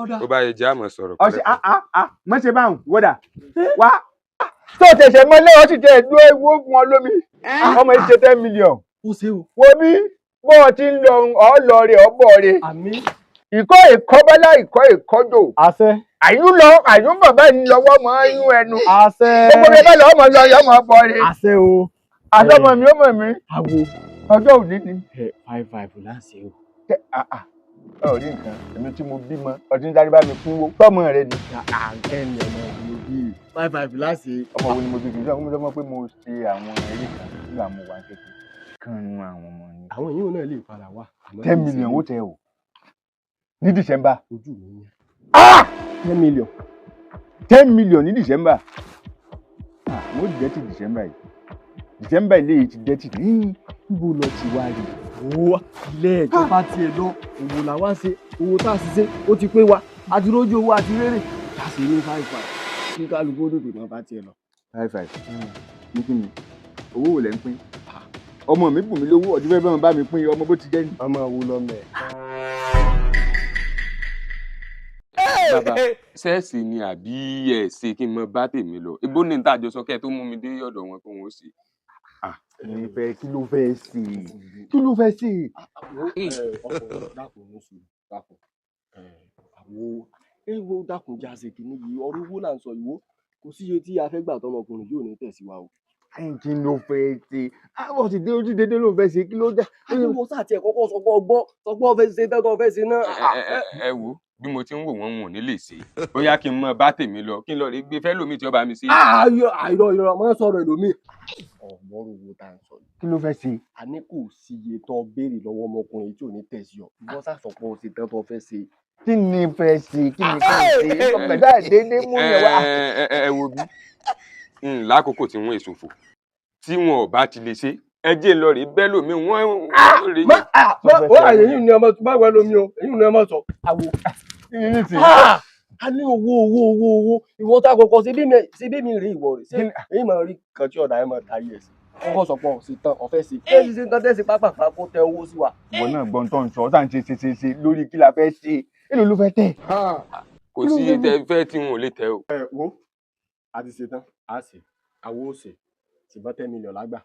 Ọ̀dà. Bó bá yẹ jẹ́ àmọ̀ sọ̀rọ̀ Ọṣẹ. pẹ̀lẹ́pẹ̀lẹ́. Ah ah, mọ̀ ṣe báwọn wọ́dà wá. Tó tẹ̀sẹ̀ mọ́ lẹ́yìn, ọtí tẹ̀ dúró ewu fún ọ lómi. Ọmọ yìí ṣe 10 million. Ó ṣe o. Wo bí bó o ti ń lọ, ọ lọ rè, ọ bọ̀ rè. Àmín. Ìkọ́ ìkọ́bálá, ìkọ́ ìkọ́jò. Àṣẹ. Àyún lọ, àyún bàbá ń lọ́wọ́ mọ́ yún ẹnu. Àṣẹ. Gbogbo mi bá lọ, ọmọ lọ yọ, ọmọ bọ̀ rè. Àṣẹ o. Àtọmọ mi ó mọ̀ mí. Àwo. Ọjọ́ òní ni. Ẹ five five láǹṣẹ o. Tẹ ah ah, ọ rí nǹkan, èmi tí mo bímọ, ọtí ń sáré bá mi kúnwó tọmọ rẹ ni. Àǹkẹ́ni ọmọ mo bí five five láǹṣẹ. Ọmọ wo ni mo bí? Kì í sọ fún mi pé mo ṣe àwọn eré kan nígbà mo wà kékeré kan nu àwọn ọmọ ni. Àwọn èèyàn náà lè padà wá. Àmọ́ ten kì í ṣe million ó tẹ o ní December. Ojú mi yẹn. 10 million. 10 million ní December. Ah, mo jẹ́ ti December yìí, December ilé yìí ti jẹ́ ti ní níbo lọ ti wá rí. Owó ilé ìjọba tiẹ̀ lọ, òwò làwa ń ṣe, owó tá a sì ṣe ó ti pé wa, àti rójú owó àti rérè tá a sì ní five five kí kálukú ó tètè máa bá tiẹ̀ lọ. Five five ní kí ni? Owó wò lẹ́ ń pín? Ọmọ mi bù mí lówó ọdún fẹ́ bá mi pín ọmọ bó ti jẹ́ ni. Ọmọ wo lọmọ ẹ? Bàbá, ṣẹ́ẹ̀sì ni àbí ẹ̀ ṣe kí n mọ bá tèmi lọ? Ibo ní níta àjọsọ kẹ́ ẹ tó mú mi dé ọ̀dọ̀ wọn kó wọn ó ṣe. Ní fẹ́, kí ló fẹ́ ṣe? Kí ló fẹ́ ṣe? Ọkùnrin, dákun, ní sùúrù, dákun. Àwo ewo, dákun, jáse kìíní yìí, ọ̀rọ̀ owó là ń sọ ìwó, kò síye tí a fẹ́ gbà tọmọkùnrin yóò ní tẹ̀sí wa o. Kí ló fẹ́ ṣe? Àwọn ti dé ojú dédé ló fẹ́ ṣe, kí ló dé? Àdúgbò sáà tiẹ̀ kọ́kọ́ sọgbọ́ ọgbọ́ sọgbọ́ fẹ́ ṣe tẹ́tọ́ fẹ́ ṣe náà. Ẹ wo bí mo ti ń wò wọ́n, wọn ò ní lè ṣe. Bóyá kí n mọ bá tèmi lọ, kí n lọ rí gbé fẹ́ lómi tí ó bá mi ṣe. Àìrọ̀ àìrọ̀ ìrọ̀ máa ń sọ̀rọ̀ ẹlòmíì. Ọ̀gbọ́n owó tá à ń sọ yìí. Kí ló fẹ́ ṣe? A ní kò sí iye tó béèrè lọ́wọ́ ọmọkùnrin tí ò ní tẹ̀sí ọ. Ìwọ sàsọpọ̀ ṣe tẹ́tọ́ fẹ́ ṣe. Kí ni fẹ́ ṣe? Kí ni kí n ṣe? Ọ̀pẹ̀dá dédé mú yẹn wá. Ẹ wo bí n lákòókò tí wọ́n èsòfò tí wọn ò bá ti lè ṣe, ẹ jẹ́ n lọ rí bẹ́ẹ̀ lómi wọ́n rí. Má ó àyè yìí ni ọmọ bá wẹ lómi o, èyí ni ọmọ sọ. Àwo. Ní ti A ní owó owó owó owó, ìwọ tá a kọ́kọ́ ṣe bí mi rí ìwọ rè ṣé èyí máa rí kan tí ọ̀dà ẹ̀ máa ta yẹ̀ sí. Kọ́kọ́ sọ pé ọ̀sẹ̀ tán ọ̀fẹ́ ṣe. Ẹ ṣe nǹkan tẹ́sí pápá kó tẹ owó sí wa. Ìwọ náà gbọ́n tó ń sọ, ọ́ sàn ṣe ṣe ṣe ṣe lórí kí la fẹ́ ṣe, èlò ló fẹ́ tẹ̀? Kò sí iye tẹ fẹ́ tí wọn ò lè tẹ o. Ẹ wo, a ti ṣe tán, a ṣe àwo ó ṣe ṣùgbọ́n 10 million lágbà.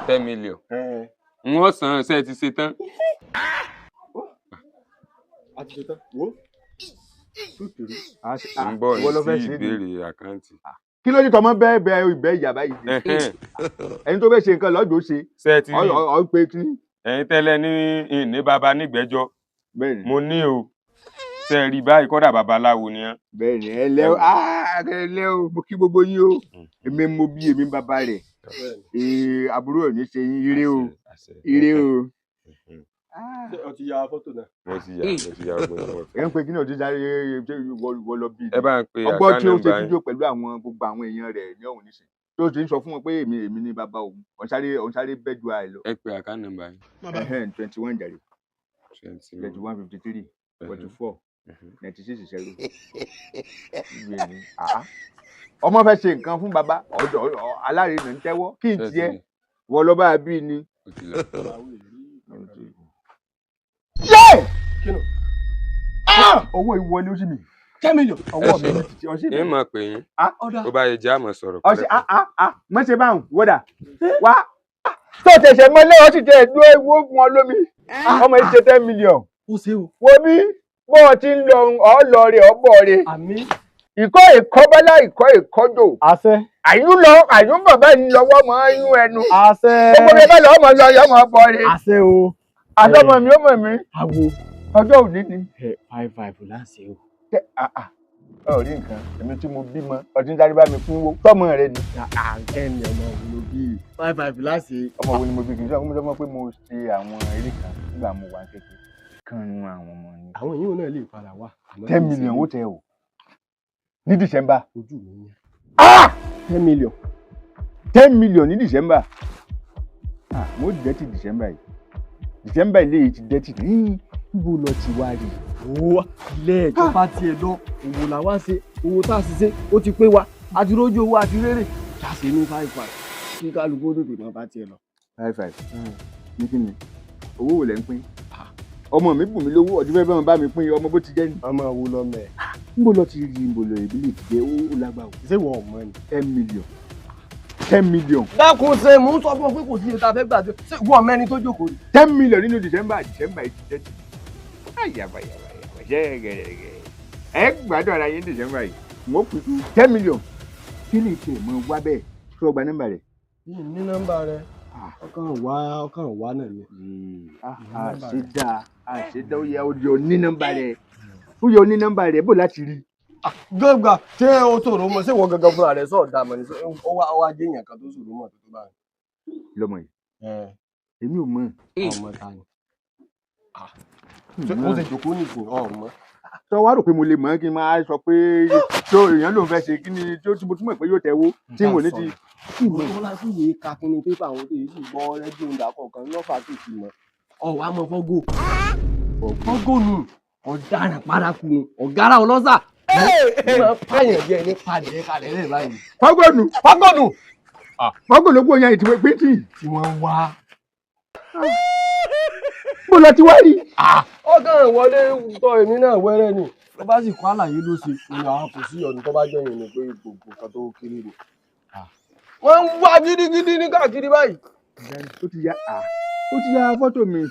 10 million n ó san. Ṣe ti ṣe tán? A ti ṣe tán, wo two three. Ń bọ̀ Ìwọ ló fẹ́ ní sí ṣe ni. Ìbéèrè account. Kí ló dé tọmọ bẹ́ẹ̀ bẹ́ẹ̀ ìbẹ́ ìyá báyìí? Ẹni tó fẹ́ ṣe nǹkan lọ́jọ́ ṣe. Ṣe ti rí? Ọ pé kí. Ẹ̀yin tẹ́lẹ̀ ní ìní baba nígbẹ́jọ́. Bẹ́ẹ̀ni. Mo ní o, ṣe rí báyìí, kọ́dà babaláwo ni ẹ́. Bẹ́ẹ̀ni, ẹ lẹ́ o, ẹ lẹ́ o, mo kí gbogbo yín o. Èmi mo bí, èmi bàbá rẹ̀. Ee, àbúrò ò ní ṣe yín, ire o, ire o. Ṣé o ti ya fọ́tò náà? Mo ti ya ọgbọ́n tí mo Ẹ fẹ́. ń pe kí ni òtún sáré ṣe ìwọ lọ bí? Ẹ bá ń pe Ọgbọ́n tí ó account ṣe number yín. fídíò pẹ̀lú àwọn gbogbo àwọn èèyàn rẹ̀ ní ọ̀hún nísìn tó ti ń sọ fún wọn pé èmi ní bàbá òun, òun sáré bẹ́ẹ̀ ju àì lọ. Ẹ pe account number yín. 21 jàre. 20. 21 53 44 96 0. Ọmọ fẹ́ ṣe nǹkan fún bàbá ọ̀dọ̀ alárinà ń tẹ́wọ́ kí n tiẹ̀ wọ lọ bá a bí ni. Ó ti lọ. Yé! Kínú? Owó ìwọlé ó sì mi. 10 million. Ọwọ́ mi ní títí ọṣẹ Ẹ mi. máa pè yín. Ọ̀dà. Bó bá yẹ jẹ́ àmọ̀ sọ̀rọ̀ Ọṣẹ. pẹ̀lẹ́pẹ̀lẹ́. Ah ah ah, mọ̀ ṣe báwọn wọ́dà wá. Tó tẹ̀sẹ̀ mọ́lẹ́, ọtí tẹ̀ dúró ewu fún ọ lómi. Ọmọ yìí ṣe 10 million. Ó ṣe o. Wo bí bó o ti ń lọ, ọ lọ rè, ọ bọ̀ rè. Àmín. Ìkọ́ ìkọ́bálá, ìkọ́ ìkọ́jò. Àṣẹ. Àyún lọ, àyún bàbá ń lọ́wọ́ mọ́ yún ẹnu. Àṣẹ. Gbogbo mi bá lọ, ọmọ lọ yọ, ọmọ bọ̀ rè. Àṣẹ o. Àtọmọ mi ó mọ̀ mí. Àwo. Ọjọ́ òní ni. Ẹ five five láǹṣẹ o. Tẹ ah ah, ọ rí nǹkan, èmi tí mo bímọ, ọtí ń sáré bá mi kúnwó tọmọ rẹ ni. Àǹkẹ́ni ọmọ mo bí five five láǹṣẹ. Ọmọ wo ni mo bí? Kì í sọ fún mi pé mo ṣe àwọn eré kan nígbà mo wà kékeré kan nu àwọn ọmọ ni. Àwọn èèyàn náà lè padà wá. Àmọ́ ten kì í ṣe million ó tẹ o ní December. Ojú mi yẹn. 10 million. 10 million ní December. Ah, mo jẹ́ ti December yìí, December ilé yìí ti jẹ́ ti ní níbo lọ ti wá rí? Owó ilé ìjọba tiẹ̀ lọ, òwò làwa ń ṣe, owó tá a sì ṣe ó ti pé wa, àti rójú owó àti rérè tá a sì ní five five kí kálukú ó tètè máa bá tiẹ̀ lọ. Five five ní kí ni? Owó wò lẹ́ ń pín? Ọmọ mi bùn mí lówó ọdún fẹ́ bá mi pín ọmọ bó ti jẹ́ ni. Ọmọ wo lọmọ ẹ? N bò lọ ti rí n bò lọ ìbílẹ̀ ti jẹ́ ó lágbá o. Ṣé wọ́n ọmọ ni? 10 million, 10 million. Dákun, ṣe mò ń sọ fún ọ pé kò sí iye tá a fẹ́ gbà ṣe wọ́n mẹ́ni tó jókòó ni. 10 million nínú December, December yìí ti jẹ́ ti. Ayabayabaya ṣẹ́gẹ̀rẹ̀gẹ̀ ẹ gbádùn ara yín December yìí, mo pè fún 10 million. Kí ni ìtẹ̀ mọ́ wá bẹ́ẹ̀ tó gba nọ́mbà rẹ̀? Yìí ní nọ́mbà rẹ, ọkàn wá, ọkàn wá náà ni. Àṣedá àṣedá, ó yẹ ó yọ ní nọ́mbà rẹ̀, ó yọ ní nọ́mbà rẹ̀ bó láti rí. Gbọ́ngbà ṣé o sọ̀rọ̀ mọ̀? Ṣé ìwọ gangan fúnra rẹ̀ sọ̀rọ̀ dà mọ̀ ní? Ó wá ó wá jẹ́ èèyàn kan tó sọ̀rọ̀ mọ̀ tó tó báyìí. Lọmọ yìí, èmi ò mọ̀. Ọmọ ta ni? Ó ṣe jòkó nìsín ọmọ. Sọ wá rò pé mo lè mọ̀ kí n máa sọ pé tó èèyàn lòun fẹ́ ṣe kí ni tó tí mo túmọ̀ pé yóò tẹ̀wó tí n ò ní ti. Ìmọ̀ tó láti wèé ka kí ni pépà àwọn tó yìí sì gbọ́ rédíò ń dà kọ̀ọ̀kan lọ́fà tó fi mọ̀. Ọ̀wá mọ fọ́gò. Fọ́gò nù, ọ̀daràn paraku nù, ọ̀gára ọlọ́sà. Máa pààyàn bí ẹni padì kalẹ̀ lẹ́ẹ̀ báyìí. Fọ́gọ̀nù. Fọ́gò nù. Fọ́gò ló gbóyan ìtìwé péntì. Tí wọ́n wá. Mo lọ ti wá rí. Ọgàn wọlé tọ èmi náà wẹ́rẹ́ ni. Tó bá sì kọ́ àlàyé ló ṣe ní àwọn kò sí ọ̀nà tó bá jẹ́ yìí ni pé gbogbo nǹkan tó kéré ni. Wọ́n ń wá gidigidi ní káàkiri báyìí. Ó ti ya fọ́tò mi,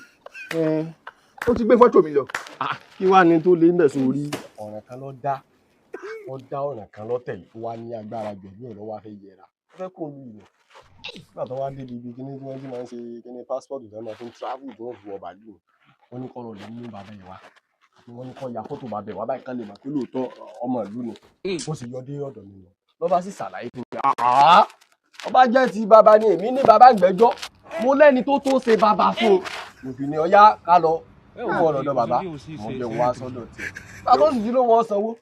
ó ti gbé fọ́tò mi lọ. Kí wàá ní tó lé ń bẹ̀ sórí ọ̀ràn kan ló dá, wọ́n dá ọ̀ràn kan lọ́tẹ̀ yìí wá ní agbára gbẹ̀mí ẹ̀ lọ́wọ́ fẹ́ yẹra, ó fẹ́ kó lu ìlú. Nígbà tó wá débi ibi kíní tí wọ́n ti máa ń ṣe kíní passport tó máa fi ń travel tó wọ́n fi wọ bàálù, wọ́n ní kó lọ lè mú bàbá yẹn wá, wọ́n ní kó ya fọ́tò bàbá yẹn wá báyìí kán lè mọ̀ pé lóòótọ́ ọmọ ìlú ni. Ó sì yọ dé ọ̀dọ̀ mi lọ lọ́ bá sì ṣàlàyé fún mi. Ọba jẹ́ ti bàbá ni, èmi ní bàbá gbẹ́jọ́, mo lẹ́ni tó tó ṣe bàbá fún un. Mo fi ní ọyá ká lọ ó bọ̀ lọ́dọ̀ bàbá, mo jẹ́ wá sọ́dọ̀ tiẹ̀, bàbá sì ti ló wọ́n sanwó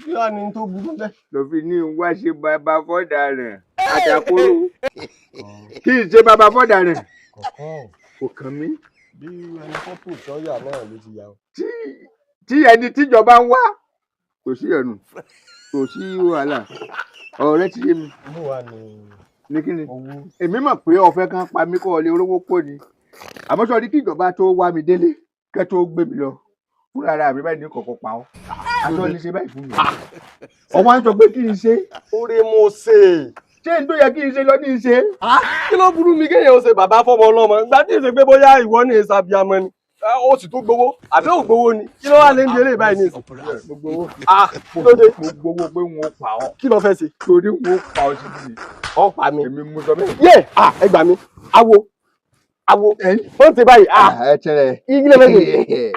bí wàá ní tó burú bẹ́ẹ̀. Lọ fi ní wá ṣe bàbá fọ́dà rẹ̀ àtàkùrọ̀ kí n ṣe bàbá fọ́dà rẹ̀. Kọ̀ọ̀kan. Kò kàn mí. Bí ẹni fọ́tò sọ́yà náà ló ti yà ó. Tí ẹni tíjọba ń wá, kò sí ọ̀nà, kò sí wàhálà, ọ̀rẹ́ ti yé mi. Inú wa ni. Ní kí ni? Owó. Èmi mọ̀ pé ọ̀fẹ́ kan pa mí kọ́ ọ lé olówó pọ̀ ni, àmọ́ sọ ní kí ìjọba tó wá mi délé kẹ́ tó gbé mi lọ fúnra ara mi báyìí ní kọ̀ọ̀kan pa ọ́ àtọ́ ní ṣe báyìí fún mi, ọwọ́ á sọ pé kí n ṣe. Oore mo ṣe. Ṣé n tó yẹ kí n ṣe lọ ní í ṣe. Kí ló burú mi kéèyàn ó ṣe bàbá fọmọ ọlọ́mọ ìgbà tí ìṣe pé bóyá ìwọ ní ìsàbíamọ ni, ó sì tún gbowó àbí ò gbowó ni? Kí ló wà lé ń di eléyìí báyìí ní ìsìn? Gbogbo owó. Kí ló dé? Gbogbo owó pé wọn ò pa ọ́. Kí ló fẹ́ ṣe? Torí wọn ò pa ọ́ síbi ni. Ọ pa mi? Èmi mú sọ bẹ́ẹ̀. Yé, ẹ gbà mí, awo awo ó ti báyìí. Ẹ tẹrẹ. Igi lè fẹ́ ṣe.